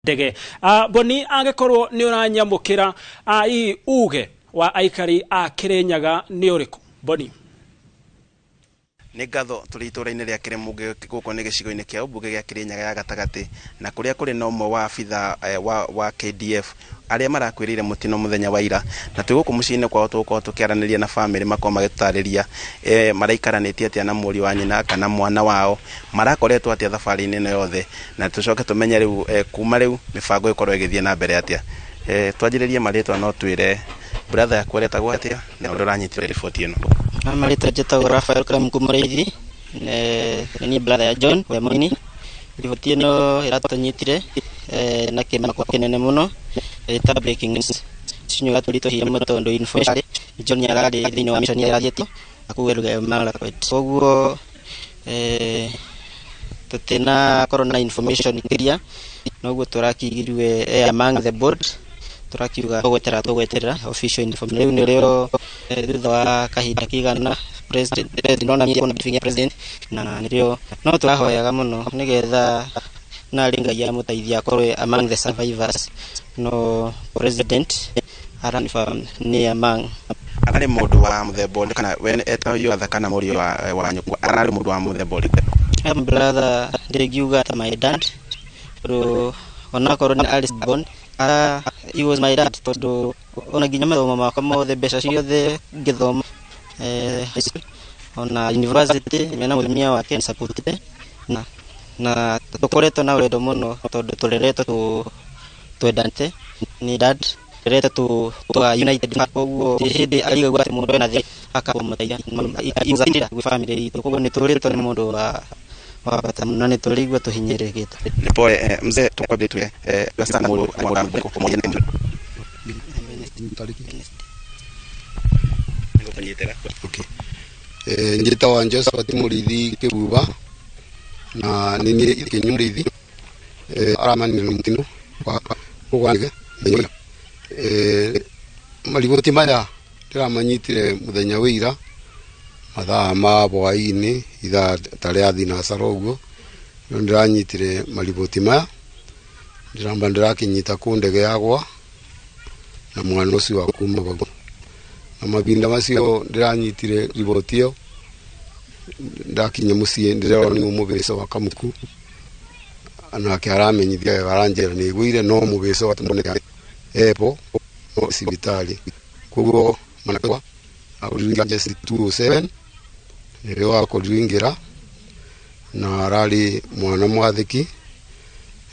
Ndege. Boni, angĩkorwo nĩ ũranyamũkĩra, hihi uge wa aikari a Kirinyaga nĩ ũrĩkũ, Boni? Nĩ ngatho. Tũrĩ itũra-inĩ rĩa Kĩrĩmũngĩ, gũkũ nĩ gĩcigo-inĩ kĩa ũmbunge gĩa Kĩrĩnyaga ya gatagatĩ, na kũrĩa kũrĩ na ũmwe wa abitha wa KDF arĩa marakuĩrĩire mũtino mũthenya wa ira, na twĩ gũkũ mũciĩ-inĩ kwao. Tũgũkorwo tũkĩaranĩria na bamĩrĩ, makorwo magĩtũtarĩria maraikaranĩtie atĩa na mũriũ wa nyina kana mwana wao, marakoretwo atĩa thabarĩ-inĩ ĩno yothe, na tũcoke tũmenye rĩu kuma rĩu mĩbango ĩkorwo ĩgĩthiĩ na mbere atĩa. Twanjĩrĩrie marĩtwa, no twĩre brother yaku aretagwo atĩa na ũrĩa ũranyitire riboti ĩno. Marĩtwa njĩtagwo Rafael Karamuku Mũrĩithi, nĩ niĩ brother ya John we mũnini. Riboti ĩno ĩratũnyitire na kĩmako kĩnene mũno, ĩta breaking news. Ũcio ũratũritũhia mũno tondũ information John ararĩ thĩinĩ wa mission ĩrathiĩtio akuwe Elgeyo Marakwet. Koguo tũtinakorwo na information clear, noguo tũrakĩigirwe among the board, tũrakiuga tũgweterera tũgweterera official information. Rĩu nĩrĩo thutha wa kahinda kigana president ndona kuna briefing ya president, na nĩrĩo no tũrahoyaga mũno nĩgetha narĩ Ngai amũteithia akorwo among the survivors, no president aranifirm nĩ among. Ararĩ mũndũ wa mũthemba ũrĩkũ, kana we etagwo brother kana mũriũ wa nyũkwa, ararĩ mũndũ wa mũthemba ũrĩkũ? Brother ndĩngiuga ta my dad, tondũ onakorwo nĩ arĩ born, he was my dad, tondũ ona nginya mathomo makwa mothe, mbeca ciothe ngĩthoma high school ona university, mena mũtumia wake supportete, na tũkoretwo na wendo mũno tondũ tũreretwo twendanĩte. Nĩ dad tũreretwo twa united, koguo hĩndĩ arigagwo atĩ mũndũ ena thĩna akamũteithia gwĩ family itũ, koguo nĩ tũrĩtwo nĩ mũndũ wa bata mũno na nĩ tũrĩigua tũhinyĩrĩrĩkĩte. Nĩ pole, mzee. Tukwambie tu sana mũndũ mũndũ Tariki. Nĩgũkũnyitĩra. Okay. Njĩtagwo Josephat Mũrĩithi Kĩbuba na nĩ niĩ Kĩnyũ Mũrĩithi aramanire na mũtino wa kũgwa ndege. Mariboti maya ndĩramanyitire mũthenya wa ira mathaa ma hwaĩ-inĩ, ithaa ta rĩa thinacara ũguo nĩo ndĩranyitire mariboti maya. Ndĩramba ndĩrakĩnyita kũ ndege yagwa na mwana ũcio wa kuma bau, na mahinda macio ndĩranyitire riboti ĩyo, ndakinya mũciĩ ndĩrerwo nĩ mũbĩco wa Kamuku, nake aramenyithia wega, aranjĩra nĩ ĩgũire no mũbĩco wa epo no thibitarĩ. Koguo manakwa aũringa 207 nĩrĩo wakorirwo ingĩra, na ararĩ mwana mwathĩki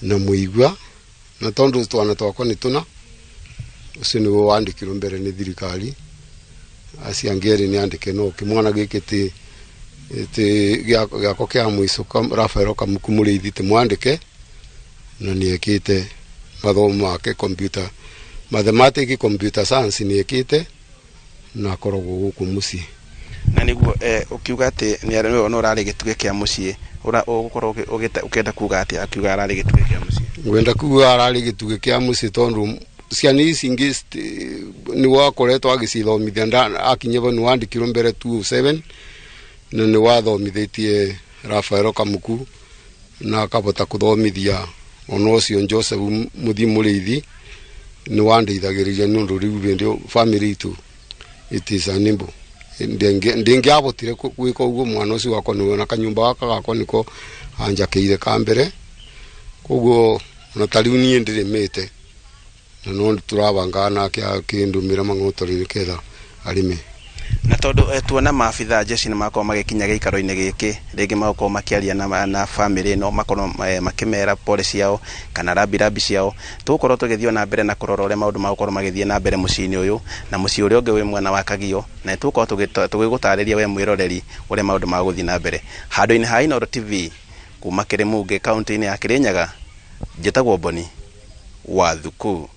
na mũigua, na tondũ twana twakwa nĩ tũna, ũcio nĩguo wandĩkirwo mbere nĩ thirikari. Acio angĩ erĩ nĩ andĩke, no kĩmwana gĩkĩ ti gĩakwa kĩa mũico, Rafael Kamuku Mũrĩithi, ti mwandĩke, na nĩ ekĩte mathomo make computer mathematics, computer science nĩ ekĩte, na akoragwo gũkũ mũciĩ. Na nĩguo ũkiuga atĩ nĩ no ũrarĩ gĩtugĩ kĩa mũciĩ, ũgũkorwo ũkĩenda kuga atĩa akiuga ararĩ gĩtugĩ kĩa mũciĩ? Ngwenda kuga ararĩ gĩtugĩ kĩa mũciĩ tondũ ciana ici ingĩ nĩ wakoretwo agĩcithomithia. Akinya nĩ wandĩkirwo mbere 207 na nĩ wathomithĩtie Rafael Kamuku na akabota kũthomithia ona ũcio Joseph Mũthi Mũrĩithi. Nĩ wandeithagĩrĩria nĩ ũndũ rĩu hĩndĩ family itũ it is unable, ndingĩabotire gwĩka ũguo. Mwana ũcio wakwa nĩwe na kanyũmba gaka gakwa nĩko anjakĩire ka mbere, koguo ona ta rĩu niĩ ndĩrĩmĩte na no tũrabangaga nake akĩndũmĩra mang'otori nĩgetha arĩme. Na tondũ tuona maabitha jeshi nĩ makorwo magĩkinya gĩikaro-inĩ gĩkĩ rĩngĩ, magũkorwo makĩaria na family ĩno, makorwo makĩmera pole ciao kana rambirambi ciao. Tũgũkorwo tũgĩthiĩ na mbere na kũrora ũrĩa maũndũ magũkorwo magĩthiĩ na mbere mũciĩ-inĩ ũyũ na mũciĩ ũrĩa ũngĩ wĩ mwena wa Kagio, na tũgũkorwo tũgĩgũtarĩria we mwĩroreri ũrĩa maũndũ magũthiĩ na mbere handũ-inĩ ha Inooro TV kuma Kĩrĩmungĩ, kaunti-inĩ ya Kĩrĩnyaga. Njĩtagwo Boni wa Thuku.